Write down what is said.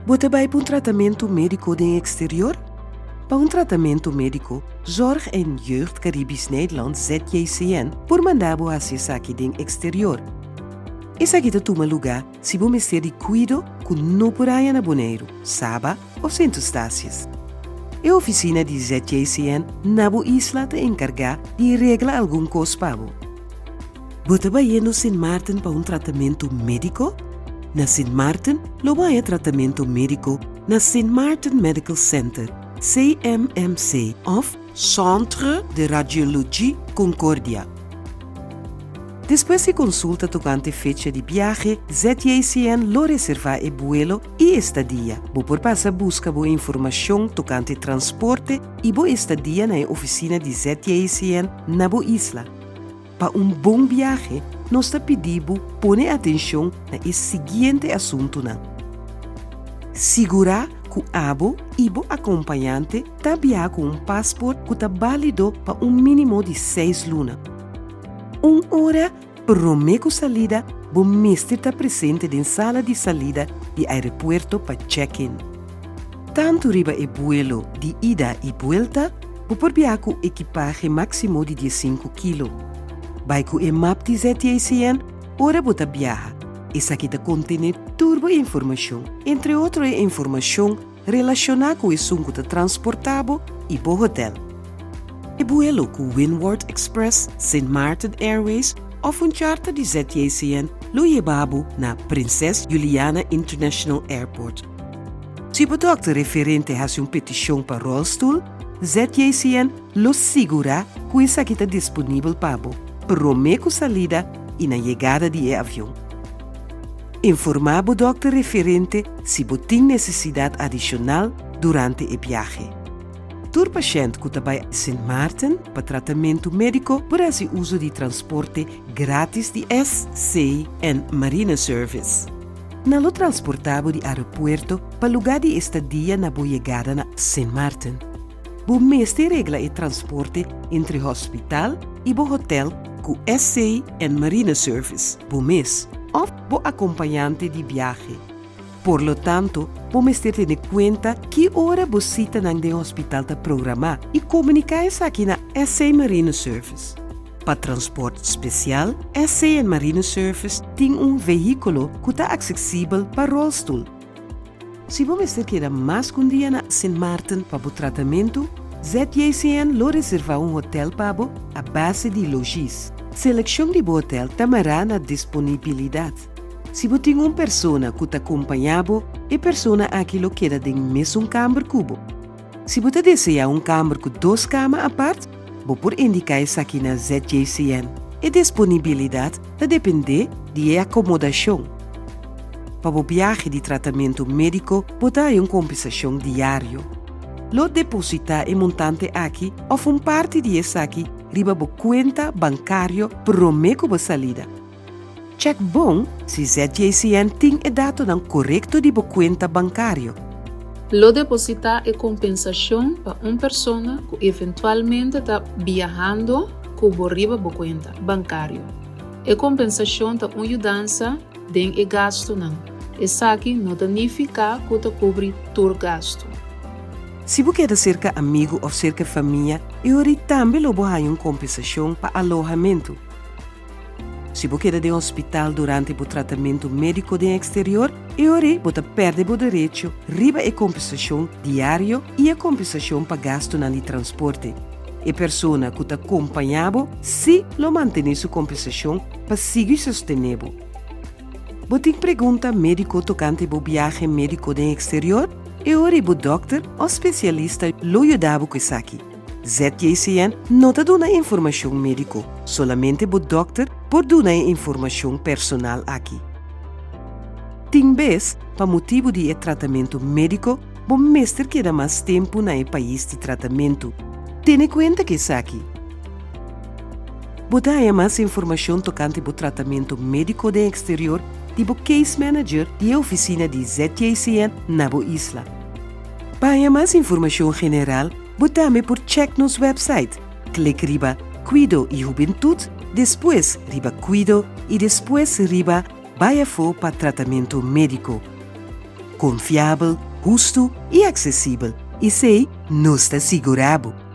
Bo ta bai pa un tratamentu médiko den eksterior? Pa un tratamentu médiko, Zorg en Jeugd Caribisch Nederland, ZJCN, por manda bo hasi esaki den eksterior. Esaki ta tuma lugá si bo mester di kuido ku no por haña na Boneiru, Saba òf Sint Eustatius. E ofisina di ZJCN na bo isla ta enkargá di regla algun kos pa bo. Bo ta bayendo Sint Maarten pa un tratamentu médiko? Na Sint Maarten lo bo haña tratamentu médiko na Sint Maarten Medical Center, CMMC, òf Centre de Radiologie Concordia. Despues di konsulta tokante fecha di biahe, ZJCN lo reservá e buelo i estadia. Bo por pasa buska bo informashon tokante transporte i bo estadia na e ofisina di ZJCN na bo isla. Pa un bon biahe, nos ta pidi bo pone atenshon na e siguiente asuntunan. Sigurá ku abo i bo akompañante ta biaha ku un pasport ku ta bálido pa un mínimo di seis luna. Un ora promé ku salida bo mester ta presente den sala di salida di aeropuerto pa check-in. Tantu riba e buelo di ida i buelta, bo por biaha ku ekipahe máksimo di diesinku kilo. Bai ku e map di ZJCN ora bo ta biaha. Esaki ta kontené tur bo informashon, entre otro e informashon relashoná ku esun ku ta transportá bo i bo hotèl. E buelo ku Windward Express, Sint Maarten Airways òf un charter di ZJCN lo yeba bo na Prinses Juliana International Airport. Si bo dòkter referente hasi un petishon pa ròlstul, ZJCN lo sigurá ku esaki ta disponibel pa bo promé ku salida i na yegada di e avion. Informá bo dòkter referente si bo tin nesesidat adishonal durante e biahe. Tur pashènt ku ta bai Sint Maarten pa tratamentu médiko por hasi uso di transporte grátis di SCN Marine Service. Nan lo transportá bo di aeropuerto pa lugá di estadia na bo yegada na Sint Maarten. Bo mester regla e transporte entre hospital i bo hotel ku SC en Marine Service, bo mes òf bo akompañante di biahe. Por lo tanto, bo mester tene kuenta ki ora bo sitanan den hospital ta programá i komuniká esaki na SC Marine Service. Pa transport spesial, SC en Marine Service tin un vehíkulo ku ta aksesibel pa ròlstul. Si bo mester keda mas ku un dia na Sint Maarten pa bo tratamentu, ZJCN lo reservá un hotèl pa bo a base di logis. Selekshon di bo hotèl ta mará na disponibilidat. Si bo tin un persona ku ta kompañá bo, e persona aki lo keda den mesun kamber ku bo. Si bo ta deseá un kamber ku dos kama apart, bo por indiká esaki na ZJCN. E disponibilidat ta dependé di e akomodashon. Pa bo biahe di tratamentu médiko bo ta haña un kompensashon diario. Lo depositá e montante aki òf un parti di esaki riba bo kuenta bankario promé ku bo salida. Chèk bon si ZJCN tin e datonan korekto di bo kuenta bankario. Lo depositá e kompensashon pa un persona ku eventualmente ta biahando ku bo riba bo kuenta bankario. E kompensashon ta un yudansa den e gastunan. Esaki no ta nifiká ku ta kubri tur gastu. Si bo keda serka amigu òf serka famia, e ora ei tambe lo bo haña un kompensashon pa alohamentu. Si bo keda den hospital durante bo tratamentu médiko den eksterior, e ora ei bo ta pèrdè bo derecho riba e kompensashon diario i e kompensashon pa gastunan di transporte. E persona ku ta kompañá bo sí lo mantené su kompensashon pa sigui sostené bo. Bo tin pregunta médiko tokante bo biahe médiko den eksterior? E ora ei bo dòkter òf spesialista lo yuda bo ku esaki. ZJCN no ta duna informashon médiko, solamente bo dòkter por duna e informashon personal aki. Tin bes, pa motibu di e tratamentu médiko, bo mester keda mas tempu na e pais di tratamentu. Tene kuenta ku esaki. Bo ta haña mas informashon tokante bo tratamentu médiko den eksterior di bo case manager di e ofisina di ZJCN na bo isla. Pa haña mas informashon general, Bo tambe por check nos website, klik riba Kuido i Hubentut, despues riba Kuido i despues riba Bai afó pa tratamentu médiko. Konfiabel, hustu i aksesibel. Esei nos ta sigurá bo.